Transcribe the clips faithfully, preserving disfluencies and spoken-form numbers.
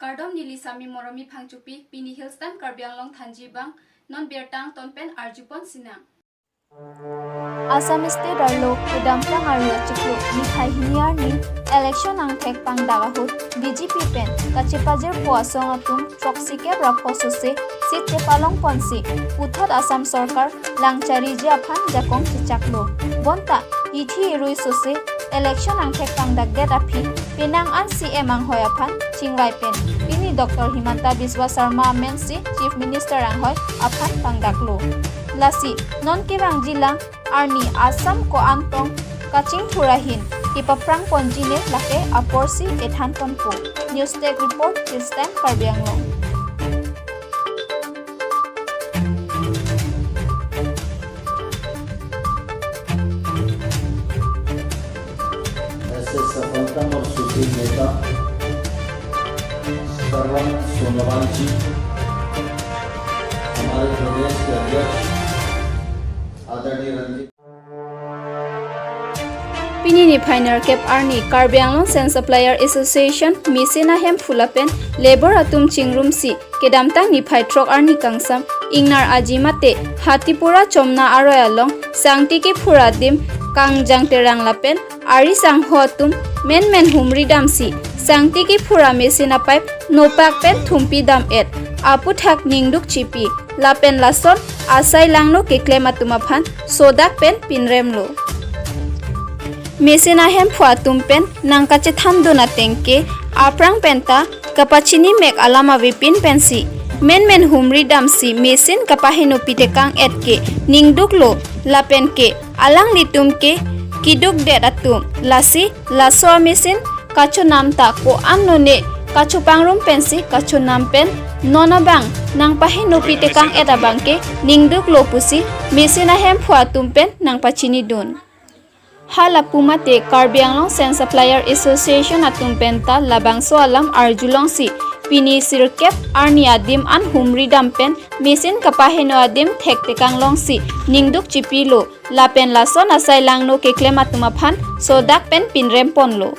Kardom, neli Sami Moromi Phangchopi, pini Hills Time Karbi Anglong thanji abang, non birta angton pen arjupon sinang. Assam State arlo kedamtang aru achiklo niphai hini arni election angthek pangdak ahut B J P pen kachepajirpo asong atum throksikep ra pho sose seat chepalongponsi puthot Assam Sorkar langchariji aphan jakong chechaklo. Bonta ithi irui sose election angthek pangdakdet aphi penang an C M anghoi aphan chingvai pen pini Doctor Himanta Biswa Sarma amensi Chief Minister anghoi aphan pangdaklo. Lasi non kevangjilang arni Assam ko-an tong kachingthur ahin kepaphrangponji ne lake aporsi ethanponpo. News Desk Report, Hills Time Karbi Anglong. ऐसे सफलतम और सुशील नेता सर्वम सोनोवाल जी, हमारे प्रदेश के अध्यक्ष आदरणीय Ranjit Pini niphai nerkep arni Karbi Anglong Sand Supplier Association machine ahemphu lapen labour atum chingrumsi kedamtang niphai throk arni kangsam ingnar aji mate Hatipura Chomna aroi along sangti kephur adim Kangjang Terang lapen ari sangho atum menmen humri damsi sangti kephur a machine a pipe nopak pen thumpi dam-et aputhak ningduk chipi lapen lason asai langno keklem atum aphan sodak pen pinremlo. Machine ahemphu atum pen nangkachethandun ateng ke aphrang penta kapachini mek alam avepin pensi menmen humri damsi machine kapahenopi tekang-et ke ningduklo lapen ke alanglitum ke kedukdet atum, lasi laso a machine kachonam ta ko-an none kachopangrum pensi kachonam pen non abang nangpahenopi tekang-et abang ke ningduklo pusi machine ahemphu atum pen nangpachinidun. Hala pu mate Karbi Anglong Sand Supplier Association atum penta labangso alam arjulongsi pini sirkep arni adim an humri dam pen machine kapaheno adim thek tekang longsi ningduk chipilo lapen lason asai langno keklem atum aphan sodak pen pinremponlo.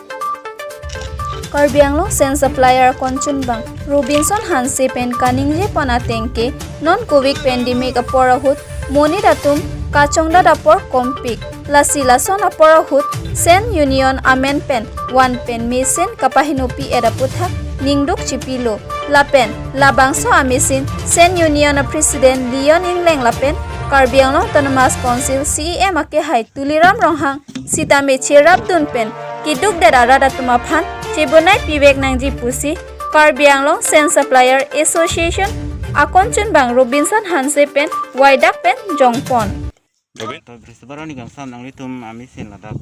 Karbi Anglong Sand Supplier akonchunbang Robinson Hanse pen kaningjepon ateng ke non Covid pandemic apor ahut monit atum kachongdat apor kompik. Lasi lason apor ahut Sand Union amen pen van pen machine kapahenopi-et aputhak ningduk chipilo. Lapen labangso a machine Sand Union a President Leon Engleng lapen Karbi Anglong Autonomous Council C E M akehai Tuliram Ronghang sitame cherapdun pen kedukdet arat atum aphan chebonai pivek nangji pusi Karbi Anglong Sand Supplier Association akonchunbang Robinson Hanse pen waidak pen jongpon. Robin, to brisbara ni kangsam nanglitum a machine ladak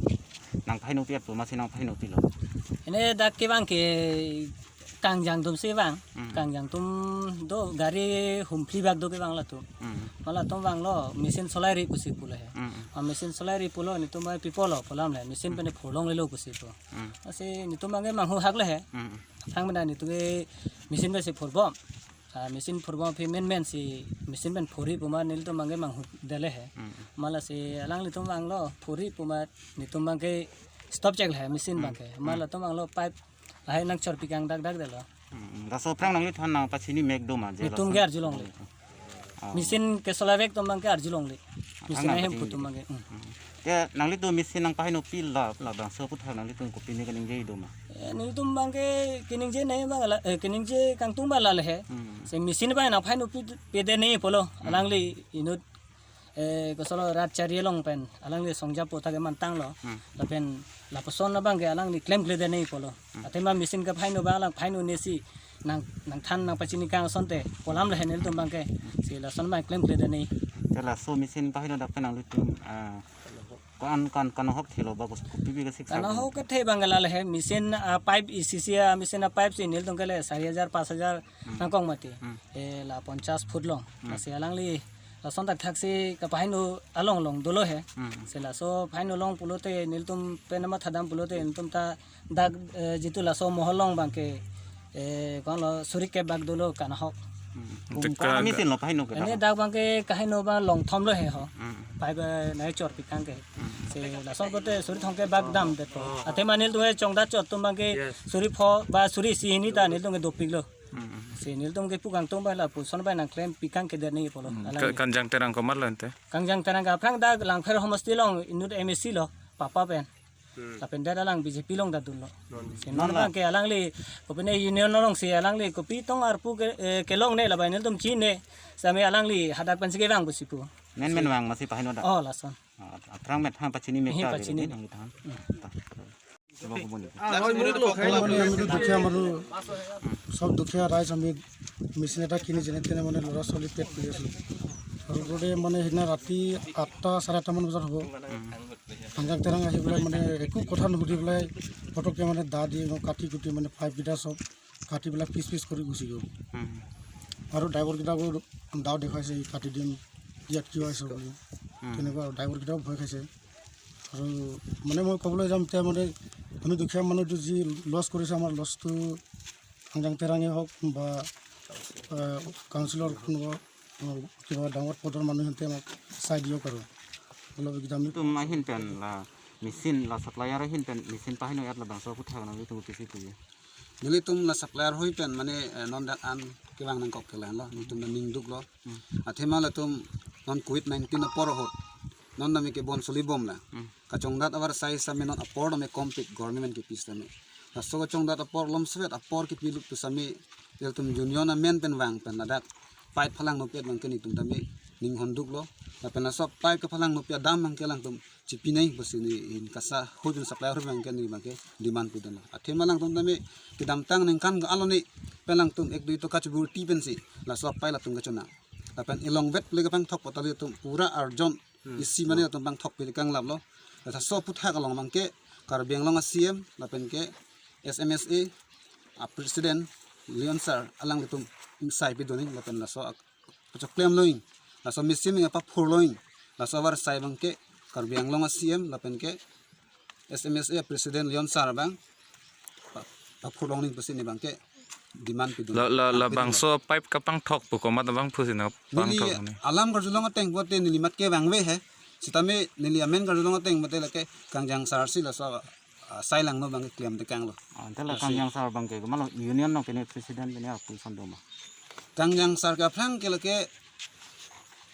nangpahenopi pu masi nangpahenopilo? Ini dak kevang ke Kangjang atum si vang. Hmm. Kangjang atum do gari humphli bak do kevang latum. Hmm. Mala atum vanglo machine solai ri pusi pulo he. Hmm. A machine solai ri pulo netum bai pipolo pu alam le machine pen phurlonglelo pusi pu. Hmm. Lasi netum abang ke manghahak le he. Hmm. Aphrang mena netum ke machine pen si phurbom. A machine phurbom aphi menmen si machine pen phurri puma nelitum abang ke manghudele he. Hmm. Mala si alanglitum vanglo phurri puma netum abang ke stop chek le he machine abang ke. Hmm. Mala atum vanglo pipe lahai nangchorpi kangdakdakdetlo. Hmm. Laso aphrang nangliphan nangpachini mek do ma je netum laso? Ke arjulongle. Oh. Machine kesolai vek atum abang ke arjulongle. Aphrang machine ahemphu nangpachini atum abang ke. Hmm. Hmm. Ke nanglitum machine nangpahenopi la, labangso aputhak nanglitum kopine kaningje do ma? Eh, nelitum abang ke kaningje nai abang la, eh, kaningje kangtung abang la le he. Hmm. Si machine abang nangpahenopi pede nai pulo. Hmm. Alangli inut, eh, kosolo rat chari along pen alangli songja po ta ke mantanglo. Hmm. Lapen lapuson abang ke alangli klemkledet nai pulo. Hmm. Athema machine kapaheno abang alang paheno nesi nang, nangthan nangpachini kang asonte pu alam le he nelitum abang ke. Si lason abang klemkledet nai. Te laso machine paheno dak pen nanglitum, ah, ko-an ko-an kanahok thelo ba kos kopi bi kasik sa? Kanahok kethe abang ke la le he machine a pipe isi isi a machine a pipe si nelitum ke le sari hajar pas hajar Hmm. nangkok mati. Hmm. Eh, la ponchas foot long. Hmm. Lasi alangli lason thakthak si kapaheno along long dolo he. Hmm. Si laso paheno long pulote nelitum pen mathadam pulote nelitum ta dak, eh, jitu laso mohol along abang ke, eh, ko-an lo suri kep bak dolo kanahok. Hmm. Bung Tek pa ka- kami sin lo pahino ke Ane dak. Dak bang ke kaheno ba long thom lo he ho. Hmm. Pai ba nai chor pikang ke. Hmm. Se lason kote suri thong ke bak dam det po. Athema nelitum he chongdat chot atum bang ke Yes. suri pho ba suri isi hini ta nelitum ke dopik lo. Hmm. Se nelitum ke pu kangtung ba lapuson ba nangklem pikang ke det ni pulo. Hmm. Alang Ka- ni. Kangjang Terang komat lo ante? Kangjang Terang ke aphrang dak Langpher homosti along inut M A C lo, papa pen. Hmm. Lapen dak alang B J P along dak dun lo. Non. Si Non non la. Bang ke alangli, kopine union along si alangli, kopi tong arpu ke, eh, kelong ne, labai nelitum chin ne, sami alangli hadak pen si kevang pusi pu. Men men vang masi pahino dak. Oh, lason. Ah, aphrang met han pachini met Hi ta pachini. Dei, dei, dei, dei. মানে আমি তো দুখীয়া মানুহ, সব দুখীয়া ৰাইজ। আমি মেচিন এটা কিনি যেনে তেনে মানে ল'ৰা ছোৱালী পেট পুৰি আছোঁ। আৰু ওপৰতে মানে সেইদিনা ৰাতি আঠটা, চাৰে আঠটামান বজাত হ'ব। কাঞ্জাং তেৰাং আহি পেলাই মানে একো কথা নুসুধি পেলাই পটককৈ মানে দা দি কাটি কুটি মানে পাইপকেইটা চব কাটি পেলাই পিচ পিচ কৰি গুচি গ'ল। উম। আৰু ড্ৰাইভাৰকেইটাকো দাও দেখুৱাইছে, "ই কাটি দিম, ইয়াত কিয় আহিছ?" বুলি। উম। তেনেকুৱা ড্ৰাইভাৰকেইটাও ভয় খাইছে। আৰু মানে মই ক'বলৈ যাম এতিয়া মানে আমি দুখীয়া মানুহটো যি লছ কৰিছে, আমাৰ লছটো কাঞ্জাং তেৰাঙে হওক বা, আহ, কাউন্সিলৰ কোনোবা, আহ, কিবা ডাঙৰ পদৰ মানুহ সিহঁতে আমাক চাই দিয়ক আৰু। অলপ একদম Tum ahin pen la machine la supplier ahin pen machine pahino et labangso aphuthak nangtum kisi puji. Nelitum la supplier hoi pen mane, eh, non dak an kevang nangkok ke lahenlo, nelitum nangning duklo. Hmm. Athema latum non covid nineteen apor ahut non nami kebon soli bom la. Hmm. Kachongdat avarsai same non apor nami kompik government kipi same. Laso kachongdat apor lom svet apor kipi lut tu same, nelitum union amen pen vang pen ladak pipe phalang nopet bang ke nelitum tame ning honduk lo. Lapen laso pipe kaphalang nopet adam bang ke alangtum chipinai pusi neli in kasa hujun supplier bang ke neli bang ke demand pudun lo. Athema alangtum tame kedamtang ningkan ke aloni pen alangtum ek dui toka chibur ti pensi laso pipe latum kachona. Lapen ilong vet pule kapangthok potali atum pura arjon Hmm. isi mane atum pangthok pili kanglap lo. Laso aphuthak along bang ke Karbi Anglong a C M lapen ke S M S A a president Leon sir alanglitum sai pidun lapen laso ak- pachoklem loin, laso machine nge paphur loin, laso avarsai bang ke Karbi Anglong a C M lapen ke S M S A president Leon sir bang pa- paphur long ning pusi neli bang ke demand pidun. La la la Pidun. Bangso pipe kapangthok pu komat abang pusi na Neli pangthok ni. Alam karjulong ateng pote neli mat ke bang ve he. Sitame neli amen karjulong ateng pote lake Kangjang sir si laso ah, sai langno bang ke klem dekang lo. Ah, ante la Kangjang sir bang ke, malo union no kene president kene apun son doma. Kangjang sir ke aphrang ke lake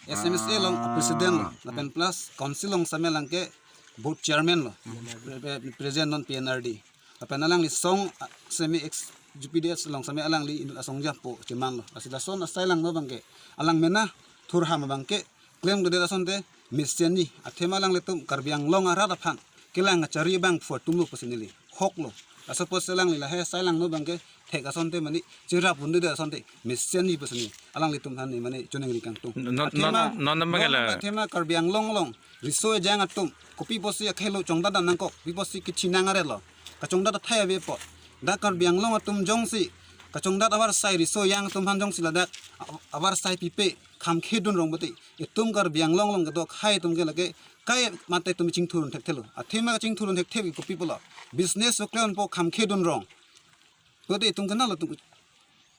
S M S A along president lo, lapen plus council along same lang ke board chairman lo. Pre- pre- President non P N R D. Lapen alangli song, ah, semi ex G P D S along same alangli inut asong japo cheman lo. Lasi lason asai langno bang ke alang mena thurham bang ke klem gede asonte mesen ni athema alanglitum Karbi Anglong arat aphan kelang achari bang phu atum lo pusi neli hok lo. Laso pusi alangli lahai sai langno bang ke thek asonte mane chirap hunde asonte mesen ni pusi neli alanglitum aphan ni mane choningri kangtung. Non- Athema non- non- non- non- bangela. Athema Karbi Anglong along riso ejang atum kopi pusi akhelo chongdat dam nangkok, kopi pusi kichinang arelo. Kachongdat athai ave po. Dak Karbi Anglong atum jongsi kachongdat avarsai riso ejang atum aphan jongsi ladak a- avarsai pipe kham khedun rong bati. Itum Karbi Anglong along kedo khai atum ke lake kai mate atum chingthurun thekthelo. Athema chingthurun thekthek kopi pulo. Business oklem po kham khedun rong. Kote itum kenal atum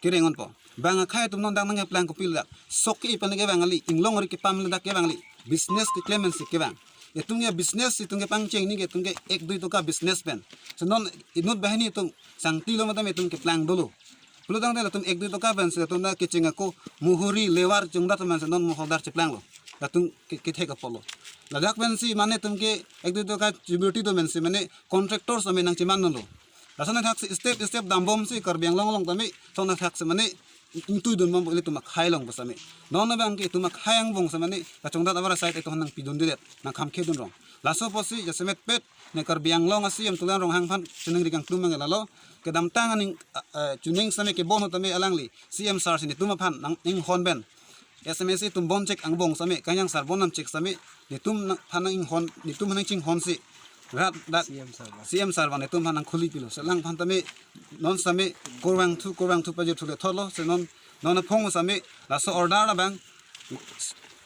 kereng onpo. Bang akhai atum non dang nang plang kopi ladak. Sok ke ipan ke bang ali, inglong ori kepam ladak ke bang ali. Business keklem pensi kevang. Itum ke business itum kepangcheng ni ke itum ke ek dui toka business pen. Senon inut banghini itum sangti lo matam itum keplang dolo. Pulo tangte latum ek dui toka pensi latum na kecheng ako muhuri levar chungdat pensi non muhodar cheplang lo. Latum ke- kethek apolo. Ladak pensi mane itum ke ek dui toka chibur ti do pensi mane contractor same nangcheman lo. Lason athak si step step dambom si Karbi Anglong along tame, son athak si mane ingtui dun bom ilitum akhai along pu same. Non abang ke itum akhai angbong si mane kachongdat avarsai itum nangpidun dedet, nangkham khedun rong. Laso pusi jasemet pet ne Karbi Anglong a C M Tuliram Ronghang aphan choningri kangtung mangela lo. Kedamtang aning, eh, eh, chuning same kebon ho tame alangli C M sir si netum aphan nang inghon pen. S M S A atum bon chek angbong same, Kangjang sir bon nam chek same, netum nang- aphan nang inghon, netum aphan nangchinghon si. Rat dak C M sir ba. C M sir ba netum aphan nangkhuli pilo. Selang aphan tame non same kurvangthu kurvangthu pajirthu le thotlo, se non non aphong same laso order abang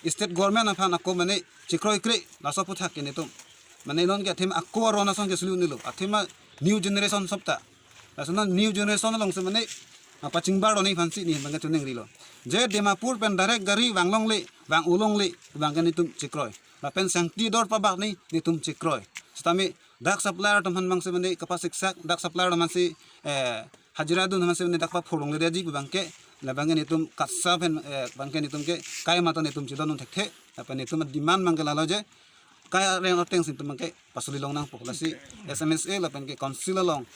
state government aphan ako mane chikroikre laso aphuthak ke netum. Mane non ke athema ako aron ason ke sulu nilo. Athema new generation sopta. Laso non new generation along si mane Apa chingbar doni aphansi neli abangke choningrilo. Je Dimapur pen direct gari vanglongle, vang-ulongle, abangke netum chekroi. Lapen sangti dor pabak ni netum chekroi. Sitame dak supplier atum aphan abangsi mane kapasiksak, dak supplier atum aphansi, eh, hajira dun aphansi mane dak paphurlongledetji abangke, labangke netum KASA pen, eh, abangke netum ke kai mata netum chedondun thekthe, lapen netum demand abangke lalo je, kai areng atengsi netum abangke pasolilong nangpo. Lasi S M S A lapen ke council along,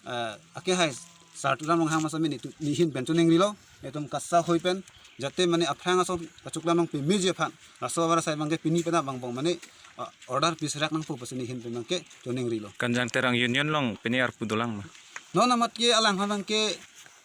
eh, akehai Sar Tuliram Ronghang masami netum neli ahin pen choningrilo, netum KASA ahoi pen, jate mane aphrang ason kachoklam nangpemeji aphan, laso abar asai abangke pini penap angbong mane, eh, order piserak nangpo pusi neli ahin pen abangke choningrilo. Kanjang Terang Union along pini arpu dolang ma? Non amat ke alang abangke,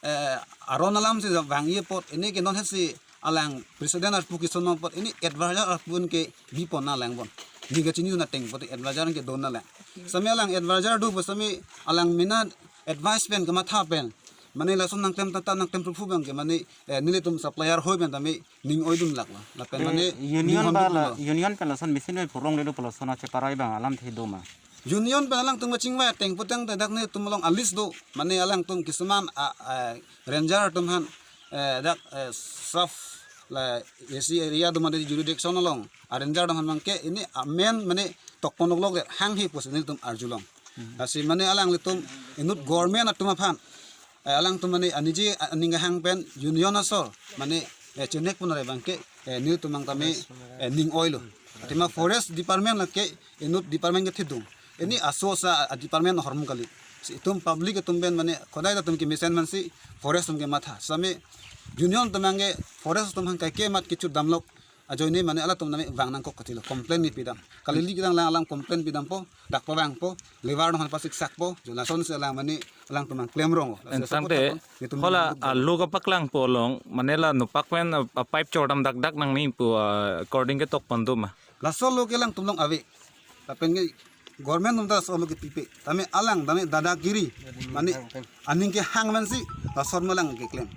eh, aron alamsi vangji apot, pini ke non hesi alang president arpu kesung apot, pini advisor arpu ke bipon alang bon. Neli kachinidun ateng apot advisor ke don alang. Sitame alang advisor do pu sitame alang mena advice pen kamatha pen, mane lason nangklem tata nangklem praphu abangke mane, eh, nelitum supplier ahoi pen tame ning oidun laklo. Lapen mane union ning ba hondu la, lo. Union pen lason machine pen phurlongle do pu lason acheparai abang alamthe do ma? Union pen alangtum kachingvai ateng putangte dak netum along a-list do. Mane alangtum kisuman a, a, ranger atum aphan, eh, dak, eh, sub la A C area do mane jurisdiction along a-ranger atum aphan abangke pini amen mane tokpon oklok le hanghe pusi netum arjulong. Lasi mane alanglitum inut government atum aphan, eh, alangtum mane aniji aning kehang pen union asor mane, eh, chenek pon rai abangke, eh, netum abang tame, eh, ning oilo. Athema forest department lake inut department kethedung. Pini aso asa a-department ahormu kali. Si itum public atum pen mane khodai atum kemesen aphansi forest atum kematha. Sitame union atum abangke forest atum aphan kaike mat kechut damlok ajoine mane alatum name vang nangkok kachilo, complain ni pidam. Kali-kali kedang alang alang complain pidampo, dak pavangpo, labour atum aphan pasiksakpo, jo lasonsi alang mane alangtum abang klemrong. Lasi entang asapot te, netum hola nangkok. Alo kapaklangpo along, mane la nopak pen, a, a pipe chordam dakdak nangne pu, a, according ke tokpon do ma? Laso alo ke alangtum along ave. Lapen ke government atum ta laso alo ke pipe. Tame alang tame dadagiri. Mane aning kehang aphansi laso alo alang keklem.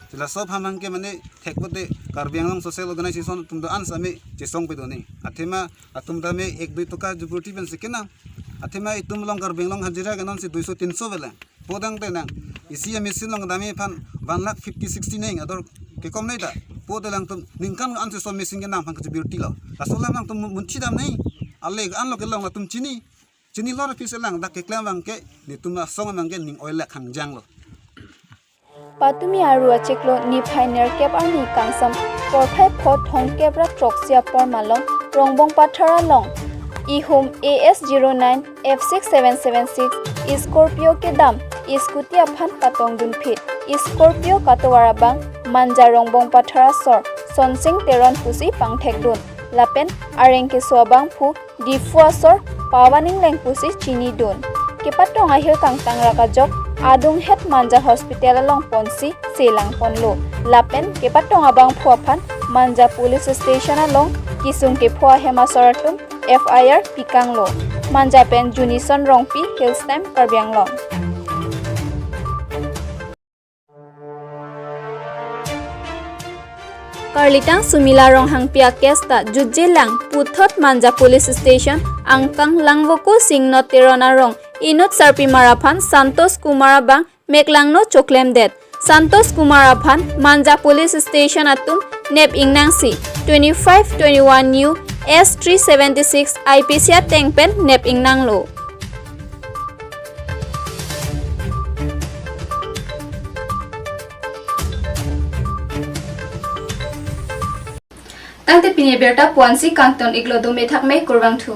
Si laso aphan abangke mane thek pote Karbi Anglong Social Organization atum do-an sitame chesong pedo ni. Athema atum tame ek dui toka jupurti pensi kenam. Athema itum along Karbi Anglong hajira ke nonsi duiso tinso avelang. Putangte nang isi a-machine along kedam aphan one lakh fifty sixty neng ador kekom nei ta. Pute alangtum ningkan ansi laso machine kenam aphan kachepirti lo. Laso alam alangtum mun-, munthi dam nei. Ale anlo kelong latum chini. Chinilo ra pisi alang dak keklem abangke netum asong abangke ning oilak hangjang lo. Patumi aru achiklo niphai nerkep arni kangsam porphai pho thomkep ra throksi apor malom Rongbong Pathar along ihum A S zero nine F six seven seven six Scorpio kedam scooty aphan patongdunphit Scorpio katovar abang Manja Rongbong Pathar asor Sonsing Teron pusi pangthekdun lapen areng keso abangphu Diphu asor Pawan Engleng pusi chinidun. Kepatong ahir kangtang ra kajok adunghet Manja Hospital along ponsi selangponlo. Lapen kepatong abangphu aphan Manja Police Station along kisung kepho ahem asor atum F I R pikanglo. Manja pen Junison Rongpi, Hills Time, Karbi Anglong. Karlitang Sumila Ronghangpi a-case ta jutjelang puthot Manja Police Station angkang Langvoku Singno Teron arong inut sarpimar aphan Santosh Kumar abang meklangno choklemdet. Santosh Kumar aphan Manja Police Station atum nep ingnangsi twenty-five twenty-one new S three seventy-six I P C ateng pen nep ingnanglo. Tangte pini abirta puansi kangton iklo, dome thakme, kurvangthu.